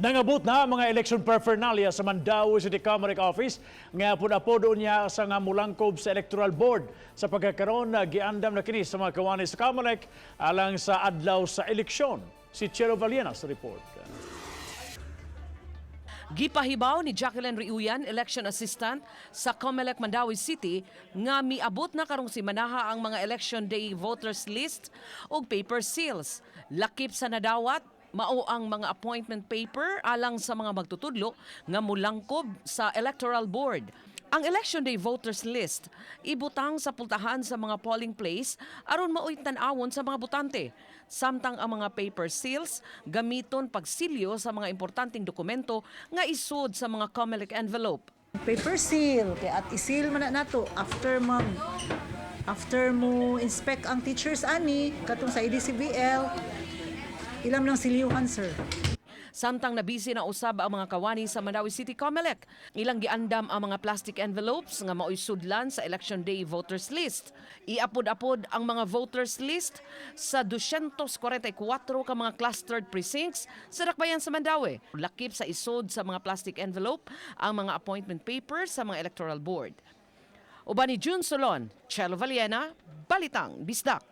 Nangabot na ang mga election paraphernalia sa Mandaue City Comelec Office nga apod-apod niya sa nga mulangkob sa Electoral Board. Sa pagkakaroon na giandam na kini sa mga kawani sa Comelec alang sa adlaw sa eleksyon. Si Chelo Valiena sa report. Gipahibaw ni Jacqueline Riuyan, election assistant sa Comelec Mandaue City, nga miabot na karong simanaha ang mga election day voters list ug paper seals. Lakip sa nadawat, mao ang mga appointment paper alang sa mga magtutudlo nga mulangkob sa Electoral Board. Ang Election Day voters list ibutang sa pultahan sa mga polling place aron maoy tan-awon sa mga botante. Samtang ang mga paper seals gamiton pagsilyo sa mga importanteng dokumento nga isud sa mga Comelec envelope. Paper seal kay at isil man na nato after mo inspect ang teachers ani katong sa ADCVL, ilam lang silyuhan, sir. Samtang nabisi na usab ang mga kawani sa Mandaue City Comelec. Ilang giandam ang mga plastic envelopes nga maoy sudlan sa Election Day voters list. Iapod-apod ang mga voters list sa 244 ka mga clustered precincts sa dakbayan sa Mandaue. Lakip sa isod sa mga plastic envelope ang mga appointment papers sa mga electoral board. Uban ni June Solon, Chelo Valiena, Balitang Bisdak.